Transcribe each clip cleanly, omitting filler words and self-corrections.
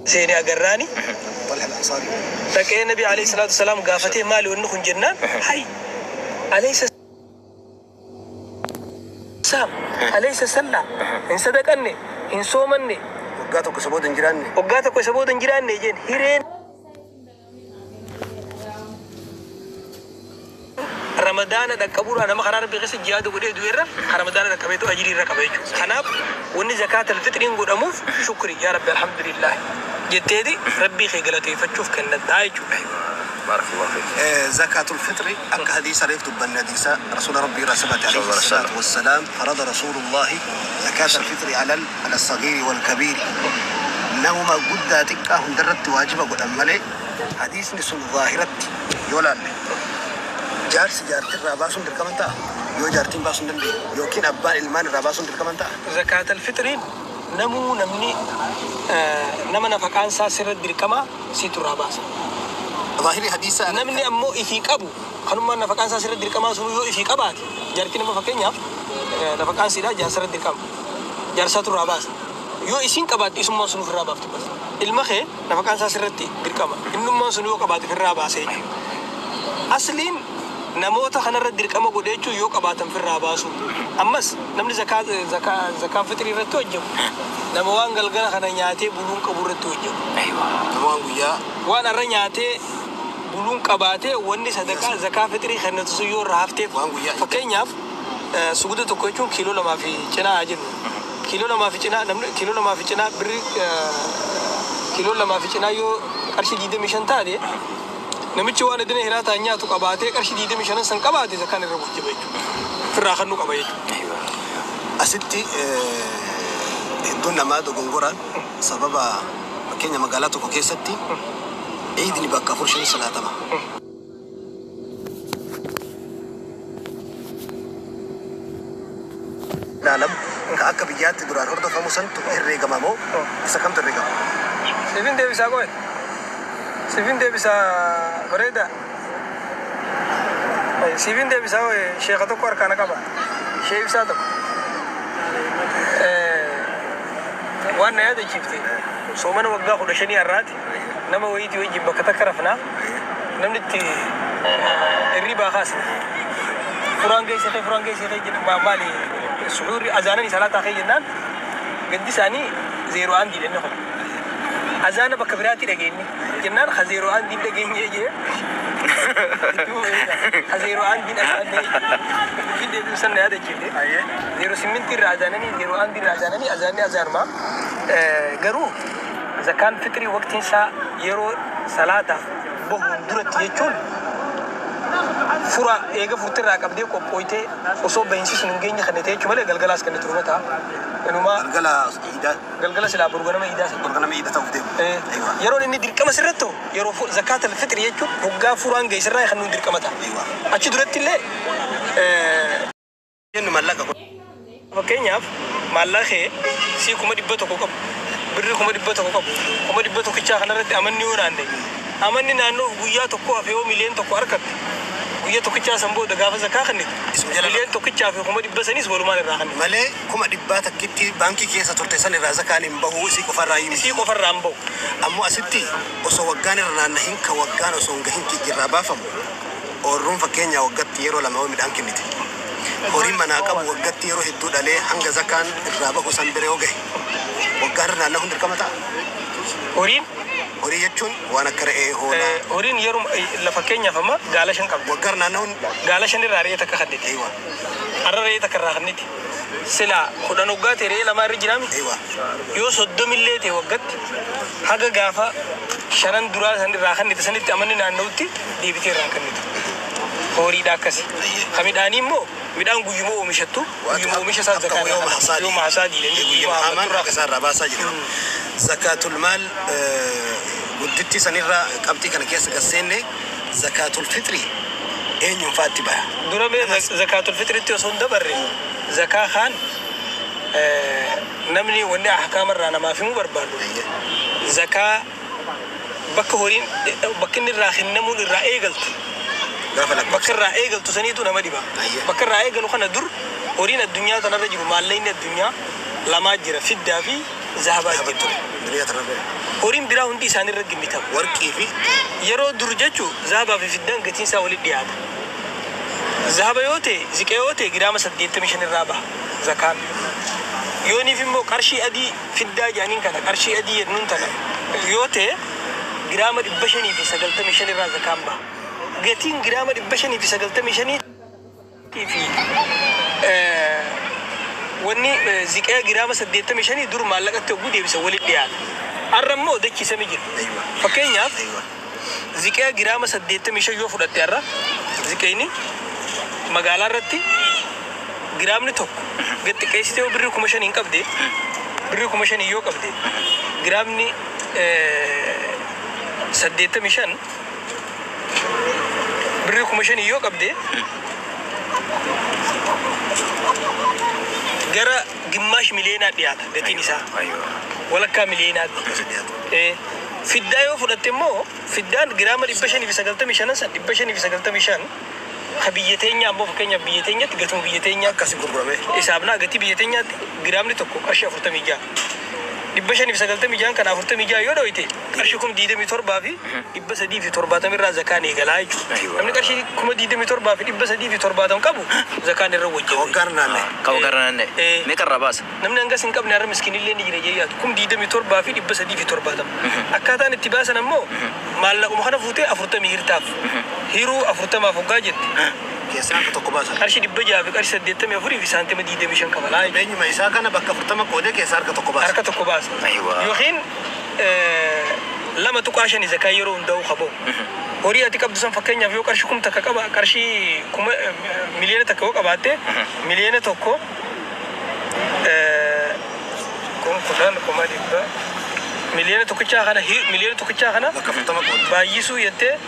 Seenee agarraani Talha al-Ansaari. Dhaqee Nabi alayhi salaatu wasalaam gaafatee, maali wanni kun jennaan, hay alaysa saam alaysa salla, hin sadaqanne, hin soomanne, Waggaa tokko isa booda hin jiraanne. Waggaa tokko isa booda hin jiraanne jeen. Hireen Ramadaana dhaqqabuudhaan nama karaa Rabbii keessa jihaada godhee du'e irra ka Ramadaana dhaqqabeetu ajrii irra qaba jechuudha. Kanaaf wanni zakaatal fixriin godhamuuf shukri, yaa Rabbi alhamdulillah jetteeti Rabbii kee galateeffachuuf kennattaa jechuudha. Barakallahu fiik. Zakaatul fixri akka hadiisa reef dubbanne, hadiisa rasuula Rabbii irraa sabate alayhi Sallallahu alaihi salaatu wasallam. Wassalaam, farada rasuulullahi zakaatal fixri alal ala sagiiri wal kabiiri, namuma guddaa xiqqaa hundarratti waajiba godhan malee, hadiisni sun zaahiratti yoo laalle jaarsi jaartirraa baasuun dirqama ta'a, yoo jaartiin baasuu hin dandeenye, yookiin abbaan ilmaan irraa baasuun dirqama ta'a. Zakaatal fixriin namuu, namni nama nafaqaan isaa sirra dirqama siitu irraa baasa. Zaahirri hadiisa Namni ammoo ifii qabu, kanummaan nafaqaan isaa sirra dirqamaa sunuu yoo ifii qabaate, jaartiin amma fakkeenyaaf nafaqaan siidhaa jaarsarra dirqama. Jaarsaatu irraa baasa. Yoo isiin qabaatte, isummaan sun ofirraa baafti bas. Ilma kee nafaqaan isaa sirratti dirqama. Innummaan sun yoo qabaate ofirraa baasa jechuudha. Asliin namoota kanarra dirqama godhe jechuun yoo qabaatan ofirraa baasu. Ammas namni zakaa zakaa zakaan fixrii irratti hojjetu nama waan galgala kana nyaatee buluun qabu irratti hojjetu. Nama waan guyyaa Waan har'a nyaatee buluun qabaatee, wanni sadaqaa zakaa fixrii kennatu sun yoo irraa hafteef, Waan guyyaa fakkeenyaaf suguda tokko jechuun kiiloo 2 fi cinaa haa jennu. Kiiloo 2 fi cinaa, namni kiiloo 2 fi cinaa, birri kiiloo 2 fi cinaa yoo qarshii 25 taate, namichi waan edina hiraataan nyaatu qabaatee qarshii 25n san qabaate, zakaan irra wajjiba jechuudha. Ofirraa kennuu qaba jechuudha. Asitti hedduun namaa dogongoraan sababa fakkeenya magaalaa tokko keessatti ciidni bakka afur shan salaatama. Ilaalamu ka akka biyyaatti duraan hordofamu santu herreegama moo isa kamtu herreegama? Sifin deebisaa qoe. Sifin deebisaa bareeda. Sifin deebisaa qoe, sheeka tokko harkaana qaba. Shee ibsaa tokko. Waan na yaadachiifte, soomana waggaa 15 har'aati nama wayiitii wajjin bakka takka rafnaa, namni itti hirribaa kaasne. Furaan geesse kee, furaan geesse kee jedhu, maali, suxuurri azaananii salaataa kee jennaan, gaddi isaanii zeeroo aandii jenne kun. Azaana bakka biraatti dhageenye jennaan, ha zeeroo aandii dhageenye jee, ha zeeroo aandiin azaanee dubbiin deebi'u san na yaadachiifte. Zeeroo simmintii irraa azaananii, zeeroo aandii irraa azaananii, azaanni azaanumaa. Garuu zakaan fixrii waqtiin isaa yeroo salaataaf bahuun duratti jechuun, fura eega furtirraa qabdee qophooytee osoo bahinsi sun hin geenye kan ta'e jechuu malee, galgalaas kan itti ta'a. Inumaa Galgala iidaa. Galgala silaa boru ganama iidaa sana. Boru ganama iida ta'uuf deemu. Aywa. Yeroon inni dirqama sirratti ta'u yeroo zakaatal fixri jechuun hoggaa furaan ga'e sirraa kan nuun dirqama ta'a. Aywa. Achi duratti illee Jennu mallaqa kun. Fakkeenyaaf maallaqa kee sii 100,000 qabu, birri 100,000 qabu, kuma dhibba tokkichaa kanarratti amanni yoo naanne, amanni naannoof guyyaa tokko hafe, yoo miliyoon 1 harkatte, guyyaa tokkichaa san booda gaafa zakaa kennitu Isuma jala miliyoon tokkichaa fi 100,000 saniis walumaan irraa kennitu. Malee 100,000 takkitti baankii keessa turte san irraa zakaan hin bahu, isii qofarraa himi. Isii qofarraa hin bahu. Ammoo asitti osoo waggaan irra naannahin, ka waggaan osoo hin gahin irraa baafamu, oorruun fakkeenya waggatti yeroo lama yoo midhaan kennite, horiin manaa qabu waggatti yeroo hedduu dhalee hanga zakaan irraa bahu san bira yoo gahe, waggaan irra naannahuun dirqama ta'a. Horiin Horii jechuun waan akka re'ee, hoolaa. Horiin yeroo fakkeenyaaf amma gaala shan qabdi. Waggaa irra naannahuun Gaala shan irraa re'ee takka kenniti. Eewa. Har'a re'ee takka irraa kenniti. Silaa 10 waggaa ta'e re'ee lamaa irra jiraami. Eewa. Yoo 30llee ta'e, waggatti haga gaafa shanan duraa san irraa kennite sanitti amanni naanna'utti deebitee irraa kennitu. Horiidha akkasi. Ka midhaanii immoo midhaan guyyuma oomishattu, guyyuma oomisha isaa Akka zakaa irraa yooma kenna. hasaadii. Yooma hasaadii Guyyuma guyyuma haamaan haammattu akka isaa irraa baasaa jedhu. Zakaatul maal gudditti sanirraa qabxii kana keessa gasseenne, zakaatul fixri eenyuun faatti baha? Dura mee zakaatul fixritti osoo hin dabarre, zakaa kaan namni wanni ahkaama irraa namaaf himuu barbaadu, zakaa bakka horiin, bakka inni irraa kennamuun irraa eegaltu, Gaafa bakka lakkoofsa. Irraa eegaltu saniitu nama dhiba. Bakka irraa eegalu kana, dur horiin addunyaa tanarra jiru, maallaqni addunyaa lamaa jira, fiddaa fi zahabaa Zahaba jira. Ture. Duniyaa tanarra. Horiin biraa hundi isaanirra gimmitama. Warqii fi Yeroo dur jechuu zahabaa fi fiddaan gatiin isaa walitti dhiyaata. Zahaba yoo ta'e, ziqee yoo ta'e giraama 85 irraa baha zakaan. Yooniif immoo qarshii adii fiddaa jedhaniin kana, qarshii adii jennuun tana yoo ta'e, giraama 595 irraa zakaan baha. Gatiin giraama 595 fi wanni ziqee giraama 85 dur maallaqatti hogguu deebisa walitti dhiyaata. Har'a immoo dachiisame jira. Fakkeenyaaf ziqee giraama 85 yoo fudhatte, har'a ziqeeni magaalaa irratti giraamni tokko gad xiqqeessitee yoo birrii 5,000 hin qabde, birrii 5,000 yoo qabde, giraamni 85 birrii 5,000 yoo qabde gara gimmaash miliyeenaa dhiyaata gatiin isaa. Walakkaa miliyeenaatti. Akkasi dhiyaatu. Fiddaa yoo fudhatte immoo fiddaan giraama 595 san, 595 ka biyya teenyaa ammoo, fakkeenyaaf biyya teenyatti gatuma biyya teenyaa Akkasi gurgurame. Isaafnaa gatii biyya teenyaatti giraamni tokko qarshii 46. 596 kana 46 yoo dhoyte qarshii 27,370 irraa zakaan eegalaa jechuudha. Namni qarshii 27,370 qabu zakaan irra wajjin. Waggaan naanna'e. Ka waggaarra naanna'e. Meeqa irraa baasa? Namni hangas hin qabne har'a miskiinillee ni jira jee yaadu. 27,370. Akkaataan itti baasan ammoo maallaquma kana fuutee 40 hirtaaf. Hiruu 40f hoggaa jette. Keessaa harka tokko baasan. Qarshii 600 fi qarshii 84 fi saantima 25 kafalaa jechuudha. Beenyuma isaa kana bakka 40 qoodee keessaa harka tokko baasa. Harka tokko baasa. Yookiin 2.5 zakaa yeroo hundaa'u qabu. Horii ati qabdu san, fakkeenyaaf yoo qarshii 1000 qaba, qarshii 1,000,000 yoo qabaatte, 1,000,000, 10,000, 100,000, 1,1,000 kana Bakka 40 qoodde. Baay'isuu jettee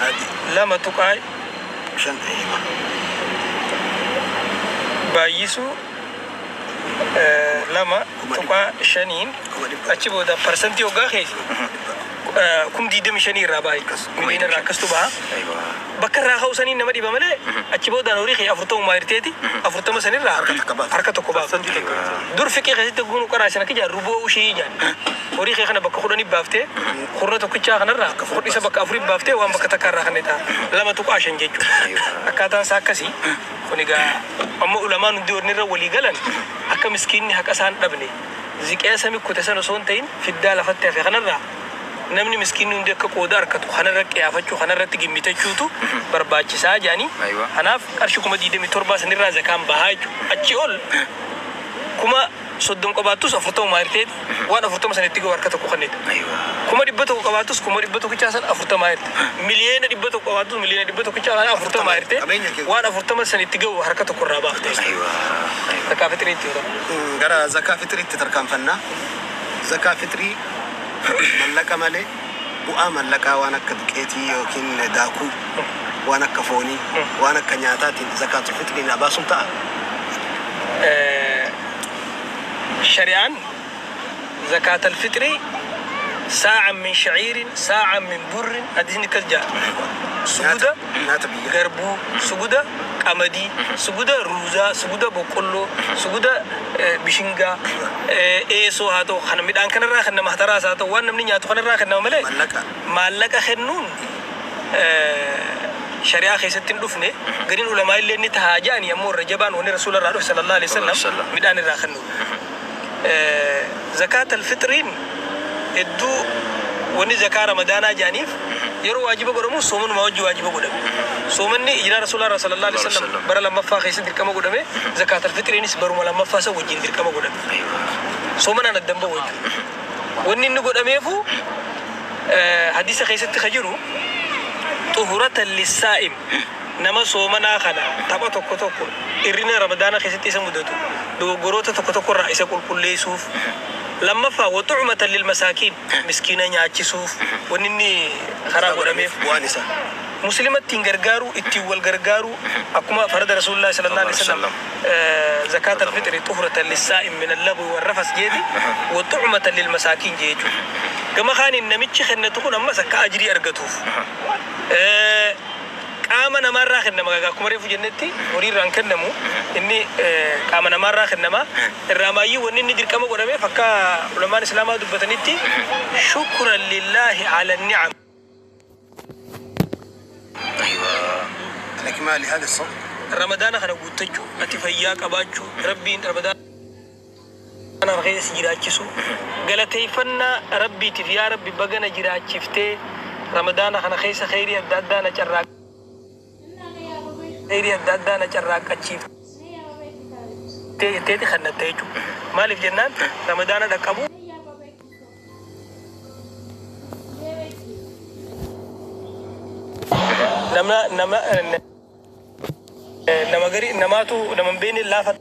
Adii. 2 tuqaa 5 ta'e. Baay'isuu 2.5n 100,000. Achi booda parsantii hoggaa keessa 25,000 irraa baay'ee miliyoona irraa akkastu baha. Bakka irraa ka'u saniin nama dhiba malee achi boodaan horii kee 40 hirteeti 40 sanirraa Harka takka baasa. Harka tokko baasa. Dur fiqee keessatti guunu qaraa sana kijaa ruboo ushii jaan. Horii kee kana bakka 10 baaftee kurna tokkichaa kanarraa isa bakka afurii baaftee waan bakka takka irraa kan ta'a 2.5 jechuudha. Akkaataan isaa akkasii. Kun egaa amma ulamaan hundi warri irra walii galan akka miskiinni haqa isaan dhabne ziqee sami kute sana osoo hin ta'in fiddaa lafatti hafe kanarraa namni miskiinni hundi akka qooda harkatu kanarra qiyaafachuu, kanarratti gimmitachuutu barbaachisaa jedhanii. Kanaaf qarshii 27,000 sanirraa zakaan bahaa jechuudha. Achi ol 30,000 qabaattus 40 hirteeti waan 40 sanitti gahu harka tokko kennitu. 100,000 qabaattus kuma dhibba tokkichaa san 40 hirte. 100,000,000 qabaattus 100,100,000 kana 40 hirte Qabeenya kee. Waan 40 sanitti gahu harka tokko irraa baafte. Zakaa fixiriitti yoo ta'u. Gara zakaa fixiriitti tarkaanfannaa. Zakaa fixrii mallaqa malee bu'aa mallaqaa waan akka duqeetii yookiin daakuu, waan akka foonii, waan akka nyaataatiin zakaatul fixrii baasuun ta'a. Shari'aan zakaatal fixrii ساعا من شعير، ساعا من بر، hadiisni akkas jedha. Suguda Nyaata biyya. garbuu, suguda qamadii, suguda ruuzaa, suguda boqqolloo, suguda bishingaa, eesoo haa ta'u, kana midhaan kanarraa kan nama hataraas haa ta'u, waan namni nyaatu kanarraa kan nama malee Mallaqa. Maallaqa kennuun shari'aa keessatti hin dhufne. Gariin ulamaa illee ni tahaa jedhanii, ammoo irra jabaan wanni rasuula irraa dhufe صلى الله عليه وسلم وسلم. Midhaan irraa kennu. Zakaat alfixriin hedduu wanni zakaa ramadaanaa jedhaniif yeroo waajiba godhamu soomanuma wajji waajiba godhame. Soomanni ijraa rasuula irraa صلى الله عليه وسلم bara lammaffaa keessatti dirqama godhame, zakaat alfixriinis baruma lammaffaa san wajjin dirqama godhame. Soomanaan addan bahu jechuudha. Wanni inni godhameefu hadiisa keessatti ka jiru طهرة للصائم, nama soomanaa kana tapha tokko tokko irrina ramadaana keessatti isa mudatu dogoggoroota tokko tokko irraa isa qulqulleessuuf, lammaffaa وطعمة للمساكين, miskiina nyaachisuuf wanni inni karaa godhameef. Bu'aan isaa. Muslima ittiin gargaaruu, ittiin wal gargaaruu, akkuma farada rasuulillah صلى الله عليه وسلم زكاة الفطر طهرة للصائم من اللغو والرفث jeeti, وطعمة للمساكين jechuudha. Gama kaaniin namichi kennatu kun ammas akka ajrii argatuuf. Qaama namaarraa kennama gagaa akkuma reefu jennetti horii irraan kennamu inni qaama namaarraa kennama. Irraa maayyii wanni inni dirqama godhameef akka ulamaan islaamaa dubbatanitti shukran lillaahi ala ni'am. Aywa. على كمال هذا الصوم. Ramadaana kana guuttachuu, ati fayyaa qabaachuu, Rabbiin ramadaana kana keessa si jiraachisu galateeffannaa Rabbiitiif, yaa Rabbi baga na jiraachiftee ramadaana kana keessa kheyrii adda addaa na carraa kheyrii adda addaa na carraaqqachiiftee jetteeti kannatta jechuudha. Maaliif jennaan ramadaana dhaqqabu nama nama nama garii namaatu nama hin beekne laafa